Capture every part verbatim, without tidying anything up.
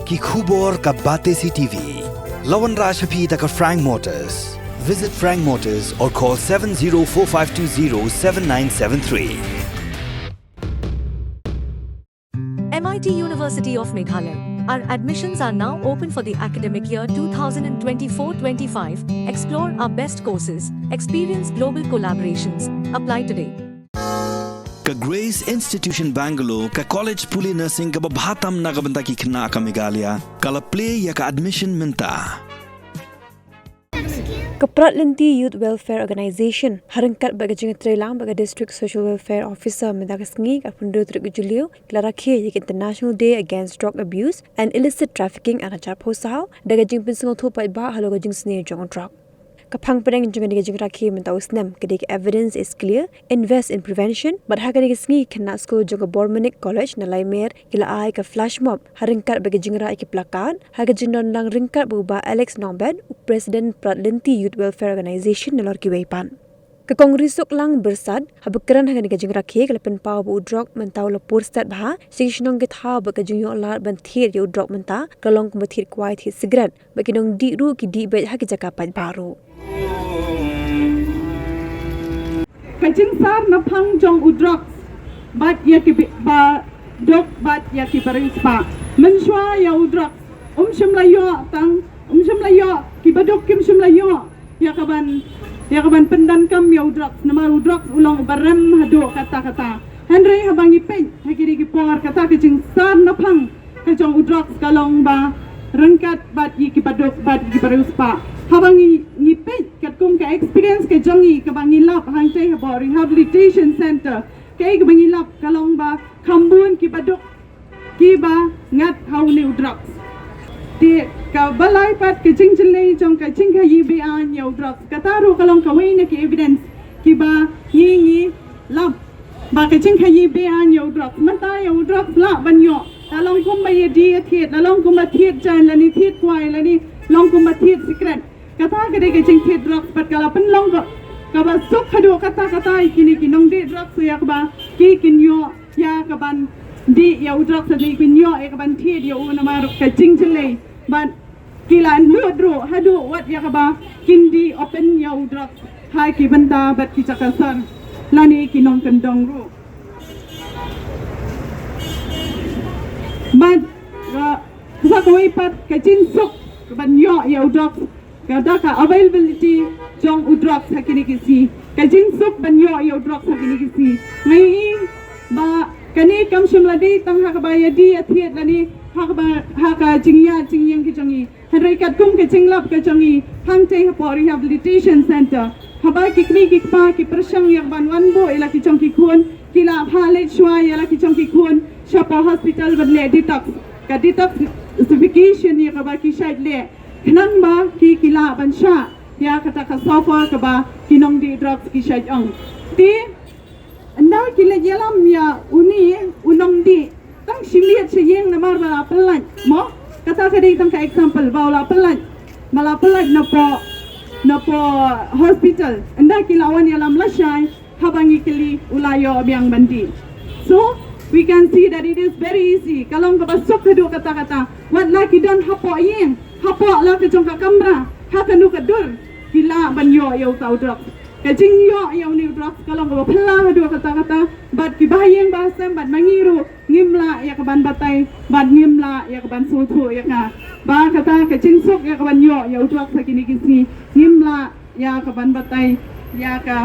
Ki khubor ka Batesi T V. La wanrah sha phi da ka Frank Motors. Visit Frank Motors or call seven zero four five two zero seven nine seven three. M I T University of Meghalaya. Our admissions are now open for the academic year two thousand twenty-four twenty-five. Explore our best courses, experience global collaborations. Apply today. Ka Grace Institution Bangalore, ka college pule nursing kaba bha tam na ka bynta ki khynnah ka Meghalaya, ka la plie ïa ka admission mynta. Ka Pradlynti Youth Welfare Organization, ha ryngkat bad ka jingtreilang bad ka District Social Welfare Officer, mynta ka sngi ka arphew hynriew tarik u Juliu, ki la rakhe ïa ka International Day Against Drug Abuse and Illicit Trafficking ar hajar arphew saw, da ka jingpynsngewthuh paidbah halor ka jingsniew jong u drug. Ka phang pdeng jong kane ka jingrakhe mynta u snem ka dei ka Evidence is Clear, Invest in Prevention, bad ha kane ka sngi ki khynnah skul jong ka Bormanik College na Laimer ki la ai ka flash mob ha ryngkat bad ka jingrah ïa ki placard, ha ka jingdonlang ryngkat bad u Bah Alex Nongbet, u President Pradlynti Youth Welfare Organization, nalor kiwei pat. Ka Kong Risuklang Byrsat, haba kren ha kane ka jingrakhe, ka la pynpaw ba u drug mynta u la pur stet bha sha ki shnong ki thaw bad ka jingïoh lad ban thied ïa u drug mynta ka long kumba thied kwai thied sikret, bad ki nongdih ruh ki dih beit ha ki jaka paidbah ruh. Ka jingsar na phang jong u drugs bad ïa ki bi-, ba duk bad ïa ki bariewspah. Mynshuwa ïa u drugs um shym la ïoh tang, um shym la ïoh, ki baduk kim shym la ïoh ïa ka ban, ïa ka ban pyndonkam ïa u drugs, namar u drugs u long uba rem haduh katta katta. Hynrei haba ngi peit ha kine ki por, kata ka jingsar na phang ka jong u drugs ka long ba ryngkat bad ïa ki baduk bad ïa ki bariewspah. Haba ngi, ngi peit katkum ka experience ka jong ngi kaba ngi lap hangtei hapoh rehabilitation center, kaei kaba ngi lap ka long ba kham bun ki baduk kiba ngat ha une u drugs. Te kaba lai pat ka jingjyllei jong ka jingkhaïi be-aiñ ïa u drugs, kata ruh ka long kawei na ki evidence kiba ngi, ngi lap ba ka jingkhaïi be-aiñ ïa u drugs. Mynta ïa u drugs lah ban ïoh, la long kumba ïadih ïathied, la long kumba thied jaiñ lane thied kwai lane long kumba thied sikret. Kata ka dei ka jingthied drugs bad ka la pynlong ka, kaba suk haduh katta katta ïa kine ki nongdih drugs ïa kaba ki kin ïoh ïa ka ban dih ïa u drugs, kin ïoh ïa ka ban thied ïa u, namar ka jingjyllei. Bad ki la nud ruh haduh wat ïa kaba kin dih open ïa u drugs ha ki bynta bad ki jaka sor lane ki nongkyndong ruh. Bad ka, sa kawei pat ka jingsuk ka ban ïoh ïa u drugs, ka da ka availability jong u drugs ha kine ki sngi. Ka jingsuk ban ïoh ïa u drugs ha kine ki sngi. Nga ïohi ba kane kam shym la dei tang ha kaba ïadih ïathied lane ha kaba, ha ka jingïaid jingïeng ki jong ngi. Hynrei katkum ka jinglap ka jong ngi hangtei hapoh rehabilitation center, haba ki kmie ki kpa ki pyrshang ïa ka ban wan buh ïa la ki jong ki khun, ki la phah leit shuwa ïa la ki jong ki khun shapoh hospital ban leh detox. Ka detoxification ïa kaba ki shait leh, khnang ba ki, ki lah ban shah ïa kata ka sulphur kaba ki nongdih drugs ki shait ong. Te ynda ki leit ïalam ïa une u nongdih tang shi miet shi ïing namar ba la pyllait, mo? Kata ka dei tang ka example ba u la pyllait, ba la pyllait napoh, napoh hospital. Ynda ki la wan ïalam lashai, haba ngi kylli u la ïoh biang ban dih. So we can see that it is very easy. Ka long kaba suk haduh katta katta. Wat la ki don hapoh ïing, hapoh la ka jong ka kamra, ha kano ka dur, ki lah ban ïoh ïa uta u drugs. Ka jingïoh ïa une u drugs ka long kaba phylla haduh katta katta. Bad ki bahaïing bahasem bad ma ngi ruh ngim lah ïa ka ban batai bad ngim lah ïa ka ban sngewthuh ïa ka. Ba kata ka jingsuk ïa ka ban ïoh ïa u drugs ha kine ki sngi, ngim lah ïa ka ban batai ïa ka,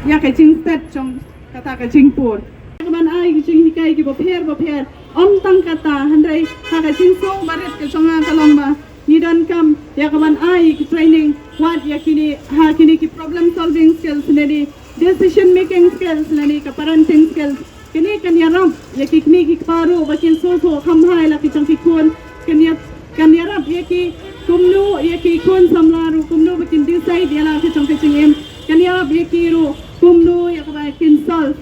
ïa ka jingstet jong kata ka jingpur. Ïa ka ban ai ki jinghikai kiba pher ba pher. Ym tang kata, hynrei ha ka jingsuk barit ka jong nga ka long ba ngi donkam ïa ka ban ai ki training wat ïa kine, ha kine ki problem solving skills ne di decision making skills lane ka parenting skills. Kine kan ïarap ïa ki kmie ki kpa ruh ba kin sngewthuh kham bha ïa la ki jong ki khun. Kan ïa, kan ïarap ïa ki kumno, ïa ki khun samla ruh kumno ba kin decide ïa la ki jong ki jingim. Kan ïarap ïa ki ruh kumno ïa kaba kin solve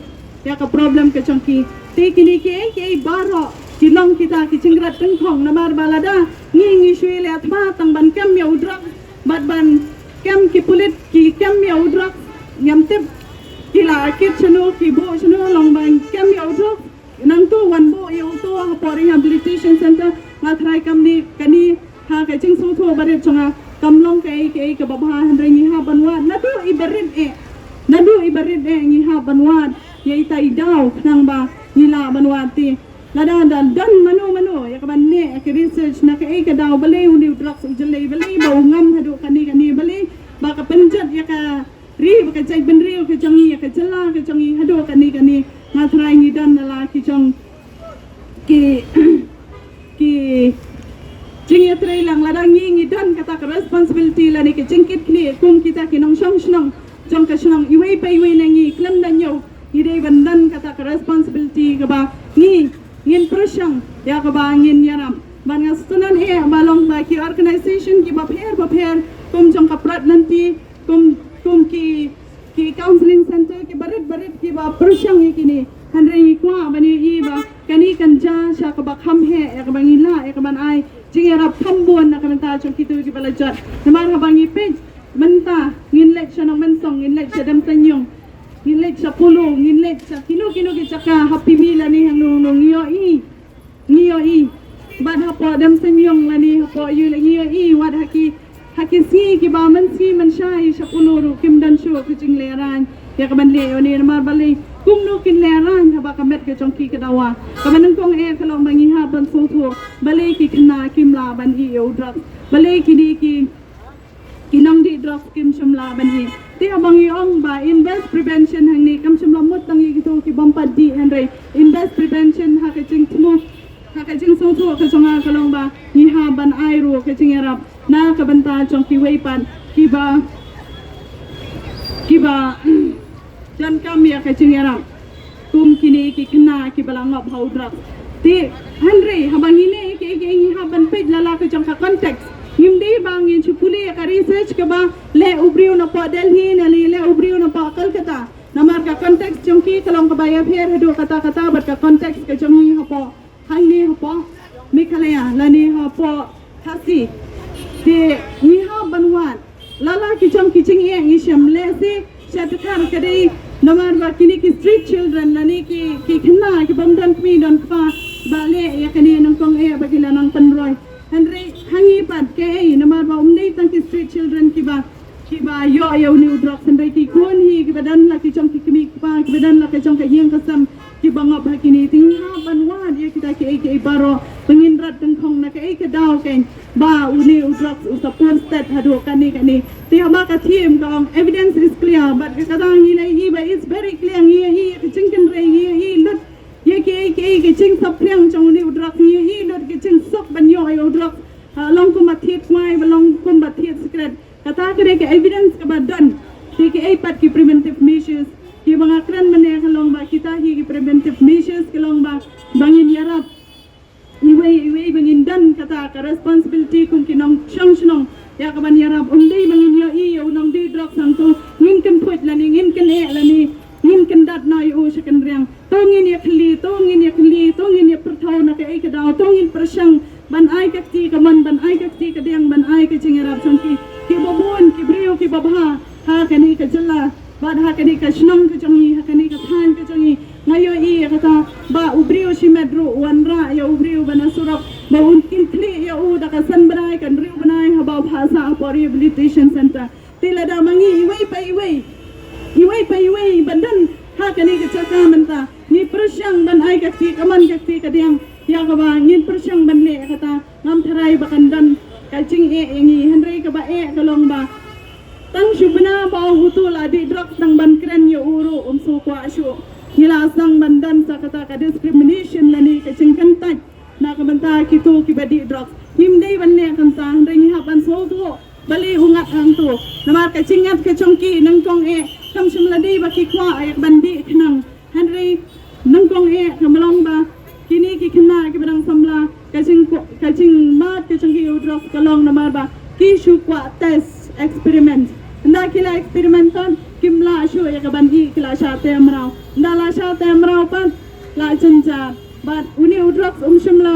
ïa ka problem ka jong ki. Te kine kiei kiei baroh ki long kita ki jingrat tyngkhong namar ba lada ngi, ngi shu ïaleh thma tang ban kem ïa u drug bad ban kem, ki pulit ki kem ïa u drug, ngam tip ki la kit shano, ki buh shano, long ban kem ïa u drug. Nangtu wan buh ïa uto hapoh rehabilitation center. Trai kam ni kani ha ka jingsngewthuh barit jong nga kam long kaei kaei kaba bha, hynrei ngi hap ban wad naduh i barit eh, naduh i barit eh ngi hap ban wad ïa ita i daw khnang ba ngi lah ban wad te. Lada da don mano mano ïa ka ban leh ïa ka research na kaei ka daw, balei une u drugs u jyllei, balei ba u ngam haduh kane kane, balei ba ka pynjot ïa ka ri, ba ka jaitbynriew ka jong ngi, ïa ka jylla ka jong ngi haduh kane kane. Nga trai ngi don na la ki jong ki ki jingïatreilang, lada ngi ngi don kata ka responsibility lane ka jingkitkhlieh kum kita ki nongshong shnong jong ka shnong, iwei pa iwei na ngi khlem da ñiew ngi dei ban don kata ka responsibility kaba ngi ngin pyrshang ïa kaba ngin ïarap. Bad nga sngewthuh eh ba long ba ki organisation kiba pher ba pher kum jong ka Prat Lanti, kum kum ki ki counselling center ki barit barit kiba pyrshang ïa kine. Hynrei ngi kwah ban ïohi ba kane kan jia sha kaba kham heh ïa kaba ngi lah ïa ka ban ai jingïarap kham bun na ka bynta jong kito kiba la jot. Namar haba ngi peit mynta ngin leit sha Nongmensong, ngin leit sha Demseiñiong, ngin leit sha Polo, ngin leit sha kino kino ki jaka ha Pimi lane hangno hangno ngi ïohi. Ngi ïohi bad hapoh Demseiñiong lane hapoh ïu la ngi ïohi wat ha ki, ha ki sngi kiba mynsngi mynshai sha Polo ruh kim don shuh ka jinglehrain ïa ka ban leh ïa une. Namar balei? Kumno kin lehrain haba ka met ka jong ki ka dawa? Kaba nyngkong eh ka long ba ngi hap ban sngewthuh balei ki khynnah kim lah ban ïeh ïa u drugs, balei kine ki ki nongdih drugs kim shym lah ban ïeh. Te haba ngi ong ba invest prevention hangne kam shym la mut tang ïa kito ki bym pat dih, hynrei invest prevention ha ka jingthmu, ha ka jingsngewthuh ka jong nga ka long ba ngi hap ban ai ruh ka jingïarap na ka bynta jong kiwei pat kiba kiba donkam ïa ka jingïarap kum kine ki khynnah kiba la ngop ha u drugs. Te hynrei haba ngi leh ïa kaei kaei ngi hap ban peit la la ka jong ka context. Ngim dei ba ngin shu pule ïa ka research kaba leh u briew napoh Delhi ne leh u briew napoh Kolkata. Namar ka context jong ki ka long kaba ïapher haduh katta katta bad ka context ka jong ngi hapoh hangne hapoh Meghalaya lane hapoh Khasi. Te ngi hap ban wad la la ki jong ki jingeh ngi shem lehse sha dkhar ka dei namar ba kine ki street children lane ki, ki khynnah ki bym don kmie don kpa ba leh ïa kane nyngkong eh ba ki la nang pynroi. Hynrei ha ngi pat kaei, namar ba um dei tang ki street children kiba kiba ïoh ïa une u drugs, hynrei ki khun hi kiba don la ki jong ki kmie kpa, kiba don la ki jong ka ïing ka sem, kiba ngop ha kine. Te ngi hap ban wad ïa kita kiei kiei baroh ba ngin rat dyngkhong na kaei ka daw kein ba une u drugs u sa pur stet haduh kane kane. Te haba ka theme ka ong evidence is clear, bad ka kata ngi la ïohi ba it's very clear, ngi ïohi ïa ka jingkynrei, ngi ïohi lut ïa kiei kiei ka jingsaphriang jong une u drugs, ngi ïohi lut ka jingsuk ban ïoh ïa u drugs, ah, long kumba thied kwai, ba long kumba thied sikret. Kata ka dei ka evidence kaba don. Te kiei pat ki preventive measures kiba nga kren mynne ka long ba kita hi ki preventive measures ka long ba ba ngin ïarap iwei iwei ba ngin don kata ka responsibility kum ki nongshong shnong ïa ka ban ïarap. Um dei ba ngin ïohi ïa u nongdih drugs hangto ngin kynphuit lane ngin kyneh lane ngin kyndat noh ïa u sha kynriang. To ngin ïa khylli, to ngin ïa khylli, to ngin ïa pyrthaw na kaei ka daw, to ngin pyrshang ban ai ka kti kamon, ban ai ka kti kadiang, ban ai ka jingïarap jong ki, kiba bun ki briew kiba bha ha kane ka jylla bad ha kane ka shnong ka jong ngi, ha kane ka thaiñ ka jong ngi. Nga ïohi ïa kata ba u briew shimet ruh u wanrah ïa u briew ba na surok ba un kynkhlieh ïa u da ka san bnai, ka hynriew bnai haba u phah sah hapoh rehabilitation center. Te lada ma ngi iwei pa iwei, iwei pa iwei ba don ha kane ka jaka mynta ngi pyrshang ban ai ka kti kamon ka kti kadiang ïa kaba ngin pyrshang ban leh ïa kata, ngam tharai ba kan don ka jingeh ïa ngi. Hynrei kaba eh ka long ba tang shu bna ba u hutu la dih drugs tang ban kren ïa u ruh um sngewkwah shuh. Ngi la sdang ban don sa kata ka discrimination lane ka jingkyntait na ka bynta kito kiba dih drugs. Ngim dei ban leh kumta, hynrei ngi hap ban sngewthuh balei u ngat hangto. Namar ka jingngat ka jong ki nyngkong eh kam shym la dei ba ki kwah ïa ka ban dih khnang. Hynrei nyngkong eh ka long ba kine ki khynnah kiba dang samla, ka jing, ka jingmad ka jong ki ïa u drugs ka long namar ba ki shu kwah test experiment. Ynda ki la experiment pat kim lah shuh ïa ka ban ïeh, ki la shah tei mraw. Ynda la shah tei mraw pat la jynjar. Bad une u drugs um shym la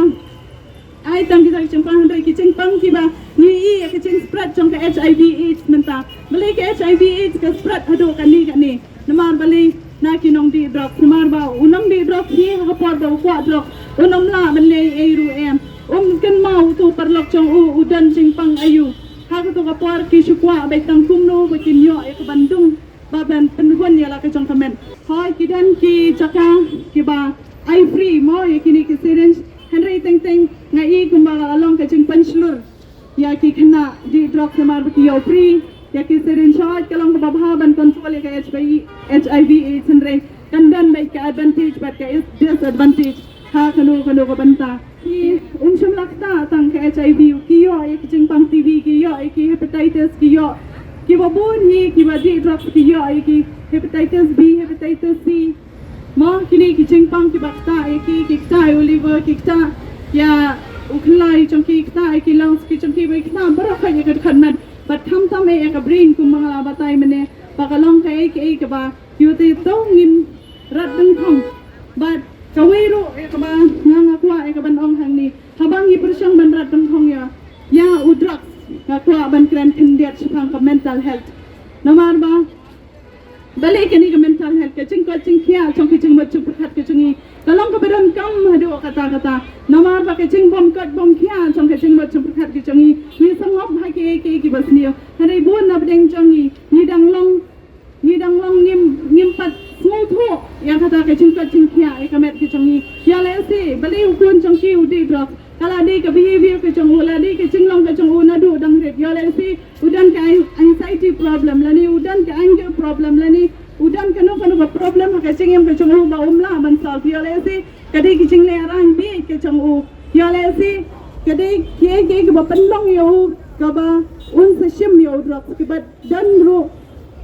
ai tang kita ki jingpang, hynrei ki jingpang kiba ngi ïohi ïa ka jingspread jong ka H I V AIDS mynta. Balei ka H I V AIDS ka spread haduh kane kane? Namar balei? Na ki nongdih drugs. Namar ba u nongdih drugs hi ha ka por ba u kwah drugs un ym lah ban leh ei ruh em. Um kynmaw Jong u u don jingpang aïu? Ha kato ka por ki shu kwah beit tang kumno ba kin ïoh ïa ka ban dung ba ban pynhun ïa la ka jong ka met. Hooid, ki don ki jaka kiba ai free mo ïa kine ki syringe. Hynrei teng teng nga i kumba ka la long ka jingpynshlur ïa ki khynnah dih drugs namar ba ki ïoh free ïa ki syringe. Hooid, ka long kaba bha ban control ïa ka H I V, H I V AIDS, hynrei kan don beit ka advantage bad ka disadvantage ha kano kano ka bynta. Ki, um shym la ktah tang ka H I V, ki ïoh ïa ki jingpang T B, ki ïoh ïa ki hepatitis, ki ïoh kiba bun hi, kiba dih drugs ki ïoh ïa ki hepatitis B, hepatitis C. Mo, kine ki jingpang kiba ktah ïa ki, ki ktah ïa u liver, ki ktah ïa u khlaiñ jong ki, ktah ïa ki lungs ki jong ki, ba ki ktah baroh kat ïa ka dkhot met. Bad khamtam eh ïa ka brain kumba nga la batai mynne, ba ka long kaei kaei kaba ïoh te to ngin rat dyngkhong. Bad kawei ruh ïa kaba nga nga kwah ïa ka ban ong hangne, haba ngi pyrshang ban rat dyngkhong ïa, ïa u drugs, nga kwah ban kren khyndiat shaphang ka mental health. Namar ba balei kane ka mental health, ka jingkoit jingkhiah jong ka jingmut jingpyrkhat ka jong ngi ka long kaba donkam haduh katta katta. Namar ba ka jingbym koit bym khiah jong ka jingmut jingpyrkhat ka jong ngi, ngi sngewbha kiei kiei kiba sniew. Hynrei bun na pdeng jong ngi, ngi dang long, ngi dang long ngim, ngim pat sngewthuh ïa kata ka jingkoit jingkhiah ïa ka met ka jong ngi. Ïa lehse balei u khun jong ki u dih drugs, ka la dei ka behavior ka jong u, la dei ka jinglong ka jong u naduh dang rit. Ïa lehse u don ka an-, anxiety problem, lane u don ka anger problem, lane u don kano kano ka problem ha ka jingim ka jong u ba um lah ban solve. Ïa lehse ka dei ka jingleh rang bieit ka jong u. Ïa lehse ka dei kiei kiei kiba pynlong ïa u kaba un sa shim ïa u drugs. Kiba don ruh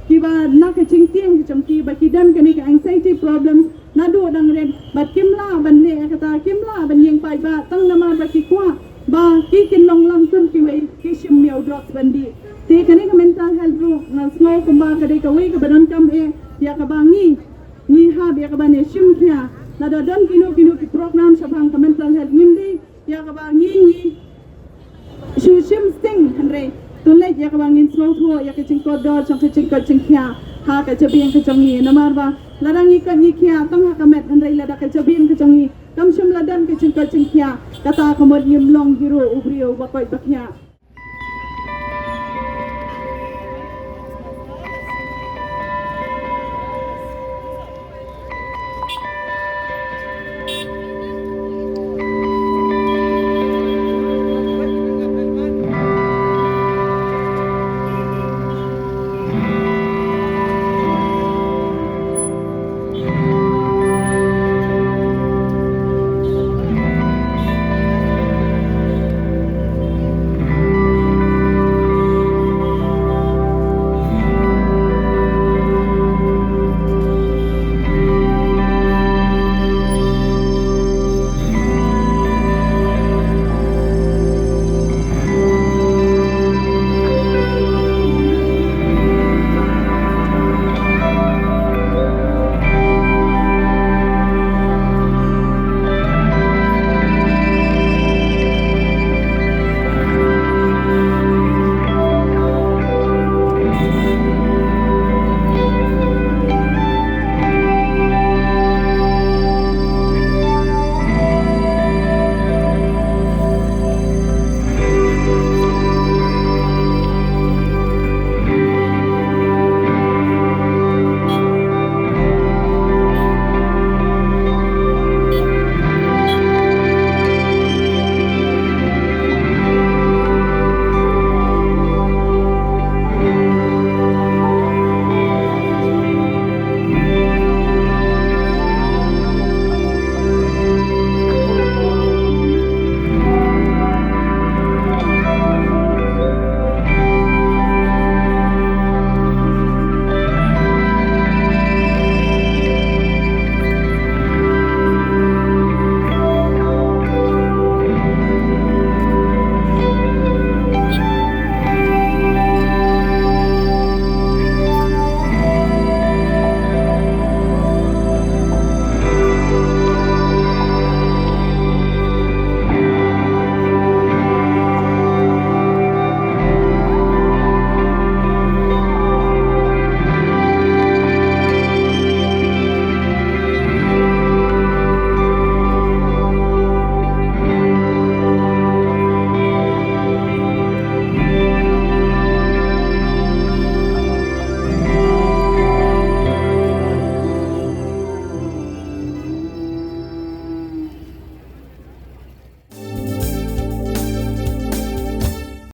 kiba na ka jingtieng ka jong ki ba ki don kane ka anxiety problem naduh dang rit, bad kim lah ban leh ïa kata, kim lah ban ïeng paidbah tang namar ba ki kwah ba ki kin long lang kum kiwei, ki shim ïa u drugs ban dih. Te kane ka mental health ruh nga sngew kumba ka dei kawei kaba donkam eh ïa kaba ngi, ngi hap ïa ka ban ïashim khia. Lada don kino kino ki program shaphang ka mental health, ngim dei ïa kaba ngi, ngi shu shim sting, hynrei to leit ïa kaba ngin sngewthuh ïa ka jingkordor jong ka jingkoit jingkhiah ha ka jabieng ka jong ngi. Namar ba lada ngi koit ngi khiah tang ha ka met, hynrei lada ka jabieng ka jong ngi kam shym la don ka jingkoit jingkhiah, kata ka mut ngim long hi ruh u briew ba koit ba khiah.